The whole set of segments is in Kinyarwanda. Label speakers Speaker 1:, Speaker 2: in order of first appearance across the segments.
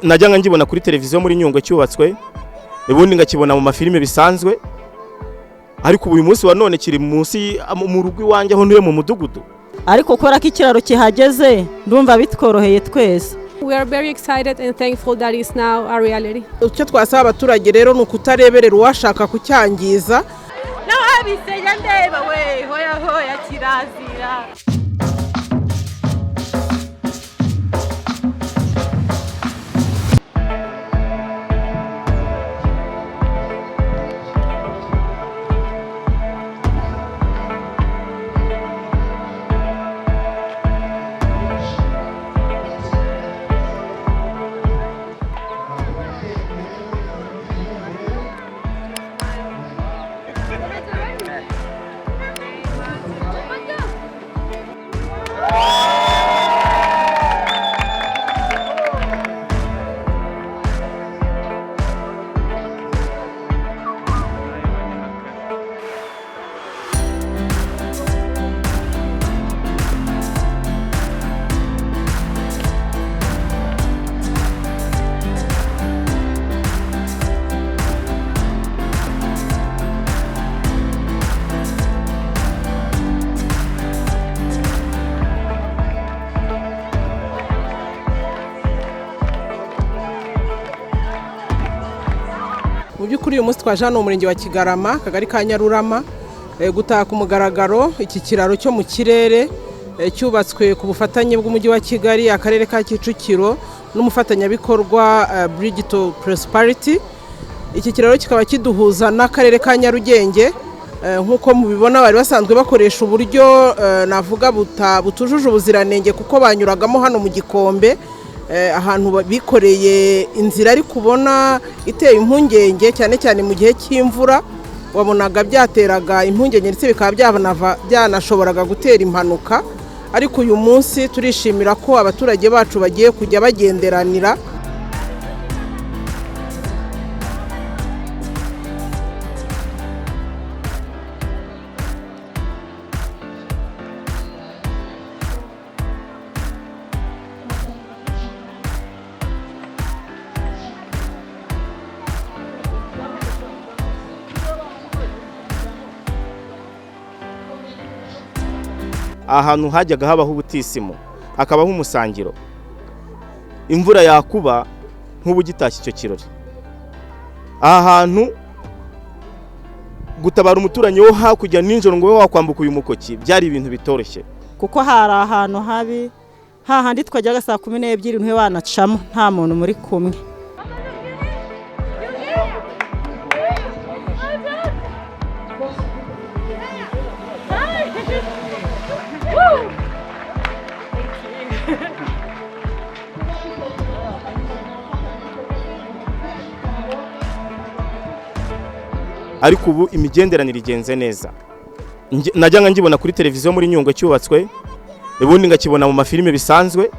Speaker 1: Najyaga ngibona kuri televiziyo muri Nyungwe cyubatswe, ubundi ngakibona mu mafilime bisanzwe, ariko uyu munsi wa none kiri munsi mu rugo iwanjye aho ntuye mu mudugudu.
Speaker 2: Ariko kubera ko ikiraro kihageze ndumva bitworoheye twese.
Speaker 3: We are very excited and thankful that is now a reality.
Speaker 4: Icyo twasaba abaturage rero ni ukutareberera uwashaka kucyangiza.
Speaker 5: N'ababisenya ndeba we hoya hoya kirazira.
Speaker 4: Mu by'ukuri uyu munsi twaje hano mu murenge wa Kigarama, akagari ka Nyarurama, gutaha ku mugaragaro iki kiraro cyo mu kirere cyubatswe ku bufatanye bw'umujyi wa Kigali, akarere ka Kicukiro n'umufatanyabikorwa Bridge to Prosperity. Iki kiraro kikaba kiduhuza n'akarere ka Nyarugenge. Nk'uko mubibona bari basanzwe bakoresha uburyo navuga butujuje ubuziranenge, kuko banyuragamo hano mu gikombe, ahantu bikoreye inzira ari kubona iteye impungenge, cyane cyane mu gihe cy'imvura wabonaga byateraga impungenge ndetse bikaba byanashoboraga gutera impanuka. Ariko uyu munsi turishimira ko abaturage bacu bagiye kujya bagenderanira.
Speaker 1: Ahantu hajyaga habaho ubutisimo, hakabaho umusangiro, imvura yakuba nk'ubu gitashye icyo kirori. Aha hantu gutabara umuturanyi wo hakurya nijoro ngo ube wakwambuka uyu mukoki byari ibintu bitoroshye,
Speaker 2: kuko hari ahantu habi hahandi twajyaga saa 12 ntiwe wanacamo nta muntu muri kumwe.
Speaker 1: Ariko ubu imigenderanire igenze neza. Najyaga ngibona kuri televiziyo muri Nyungwe cyubatswe, ubundi ngakibona mu mafilime bisanzwe,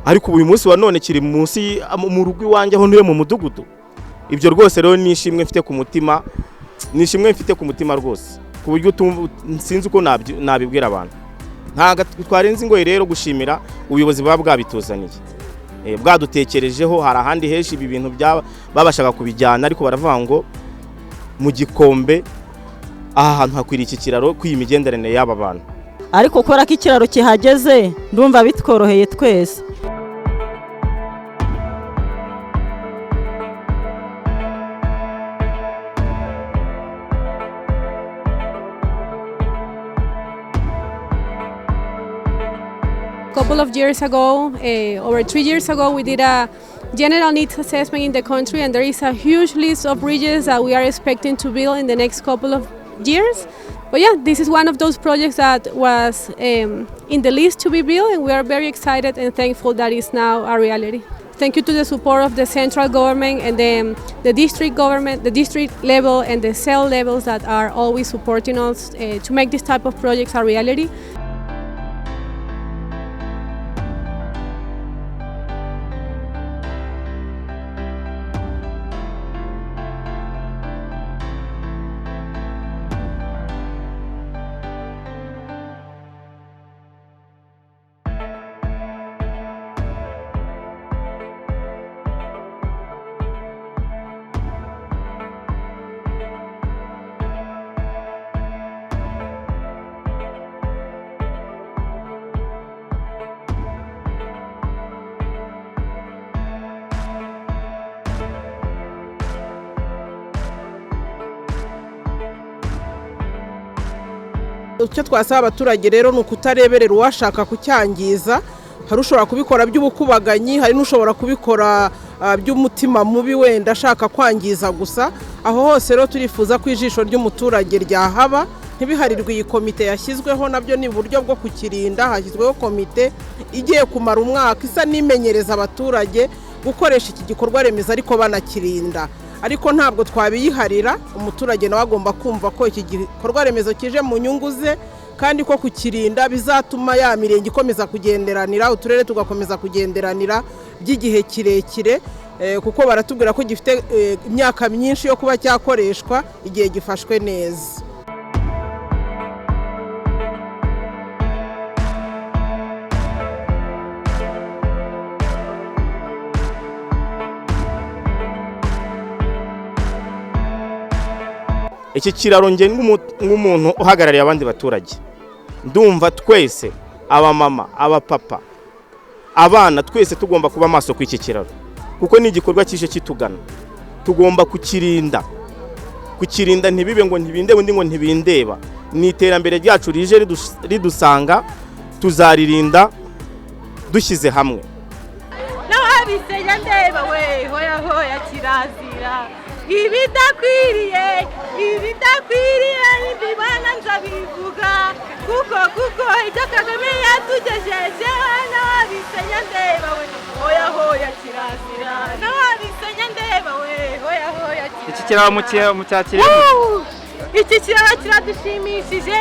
Speaker 1: ariko uyu munsi wa none kiri munsi mu rugo iwanjye aho ntuye mu mudugudu. Ibyo rwose rero ni ishimwe mfite ku mutima, ni ishimwe mfite ku mutima rwose, ku buryo sinzi uko nabibwira abantu. Ntago twarenze ingoyi rero gushimira ubuyobozi buba bwabituzaniye, bwadutekerejeho. Hari ahandi henshi ibi bintu babashaga kubijyana, ariko baravuga ngo mu gikombe aha hantu hakwiriye iki kiraro kw'iyi migenderanire y'aba bantu.
Speaker 2: Ariko kubera ko ikiraro kihageze ndumva bitworoheye twese.
Speaker 3: Couple of years ago, over 3 years ago, we did a general needs assessment in the country, and there is a huge list of bridges that we are expecting to build in the next couple of years. But yeah, this is one of those projects that was in the list to be built, and we are very excited and thankful that is now a reality. Thank you to the support of the central government and the district government, the district level and the cell levels that are always supporting us to make this type of projects a reality.
Speaker 4: Icyo twasaba abaturage rero ni ukutareberera uwashaka kucyangiza. Hari ushobora kubikora by'ubukubaganyi, hari n'ushobora kubikora by'umutima mubi, wenda ashaka kwangiza gusa. Aho hose rero turifuza ko ijisho ry'umuturage ryahaba, ntibiharirwe iyi komite yashyizweho. Nabyo ni uburyo bwo kukirinda. Hashyizweho komite igiye kumara umwaka isa n'imenyereza abaturage gukoresha iki gikorwa remezo, ariko banakirinda. Ariko ntabwo twabiyiharira, umuturage nawe agomba kumva ko iki gikorwa remezo kije mu nyungu ze, kandi ko kukirinda bizatuma ya mirenge ikomeza kugenderanira, uturere tugakomeza kugenderanira by'igihe kirekire, kuko baratubwira ko gifite imyaka myinshi yo kuba cyakoreshwa igihe gifashwe neza.
Speaker 1: Iki kiraro, nge nk'umuntu uhagarariye abandi baturage, ndumva twese, abamama, abapapa, abana, twese tugomba kuba maso ku iki kiraro, kuko ni igikorwa kije kitugana. Tugomba kukirinda, ntibibe ngo ntibindeba undi ngo ntibindeba. Ni iterambere ryacu rije ridusanga, tuzaririnda dushyize hamwe.
Speaker 5: N'ababisenya ndeba we, hoya hoya kirazira. Ibidakwiriye, ibidakwiriye mbibona nzabivuga, kuko ibyo Kagame yatugejejeho. N'ababisenya ndeba we, hoya hoya kirazira. N'ababisenya ndeba we, hoya hoya kirazira.
Speaker 6: Iki kiraro mucyakiriye?
Speaker 5: Iki kiraro kiradushimishije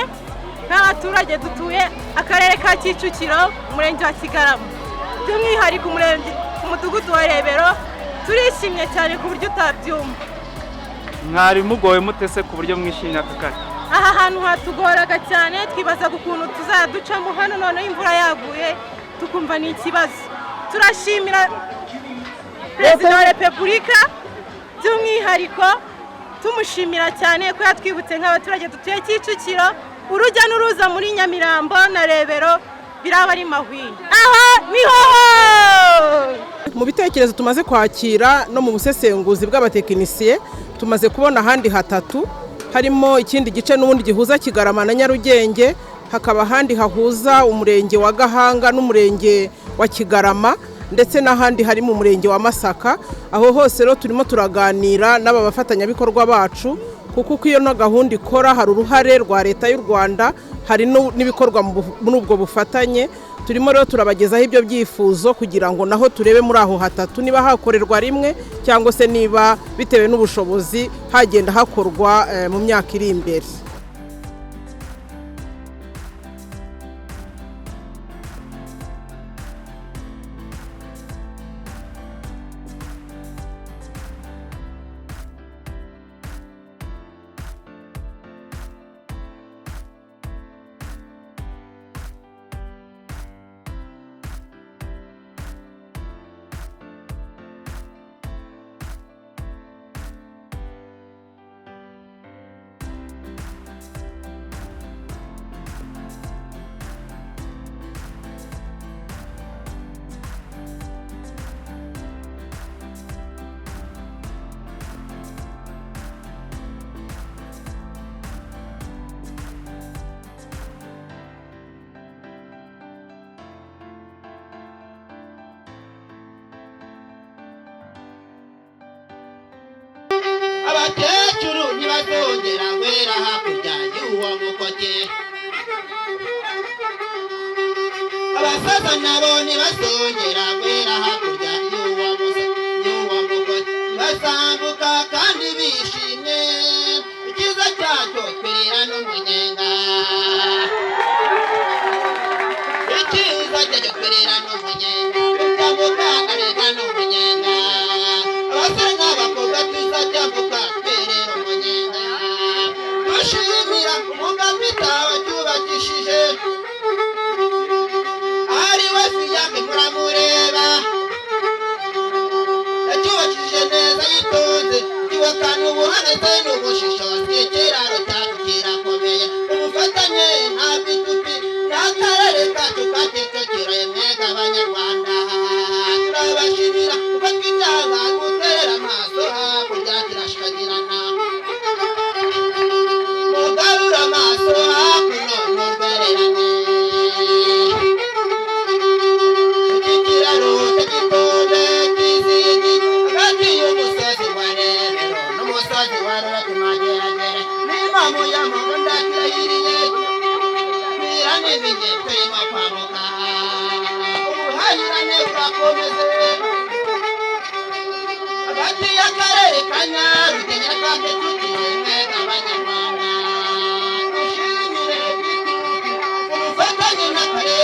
Speaker 5: nk'abaturage dutuye akarere ka Kicukiro, umurenge wa Kigarama, by'umwihariko umurenge, umudugudu wa Rebero. Turishimye cyane ku buryo utabyumva.
Speaker 6: Mwari mugowe mutese ku buryo mwishimye aka kanya?
Speaker 5: Aha hantu hatugoraga cyane, twibazaga ukuntu tuzaducamo hano noneho imvura yaguye, tukumva ni ikibazo. Turashimira Perezida wa Repubulika, by'umwihariko tumushimira cyane ko yatwibutse nk'abaturage dutuye Kicukiro. Urujya n'uruza muri Nyamirambo na Rebero biraba ari mahwini. Aha niho.
Speaker 4: Mu bitekerezo tumaze kwakira no mu busesenguzi bw'abatekinisiye, tumaze kubona ahandi hatatu harimo ikindi gice n'ubundi gihuza Kigarama na Nyarugenge, hakaba ahandi hahuza umurenge wa Gahanga n'umurenge wa Kigarama, ndetse n'ahandi hari mu murenge wa Masaka. Aho hose rero turimo turaganira n'aba bafatanyabikorwa bacu, kuko uko iyo no gahunda ikora hari uruhare rwa Leta y'u Rwanda, hari n'ibikorwa muri ubwo bufatanye. Turimo rero turabagezaho ibyo byifuzo kugira ngo naho turebe muri aho hatatu niba hakorerwa rimwe, cyangwa se niba bitewe n'ubushobozi hagenda hakorwa mu myaka iri imbere.
Speaker 7: Abakecuru ntibazongera guhera hakurya y'uwo mukoke, abasaza nabo ntibazongera guhera hakurya y'uwo mukoke. Basambuka kandi bishimye, icyiza cyacyo twirira n'umunyenga, icyiza cyacyo twirira n'umunyenga, tukambuka akareka n'umunyenga. Abasore n'abakobwa tuzacyambuka twirira umunyenga. Dushimira umugabita wacyubakishije, ari we Fiyake muramureba. N'ibindi turimo kwambuka, ubuhahirane burakomeze hagati y'akarere ka Nyarugenge na Kicukiro. Abanyarwanda dushimire ubufatanye n'akarere.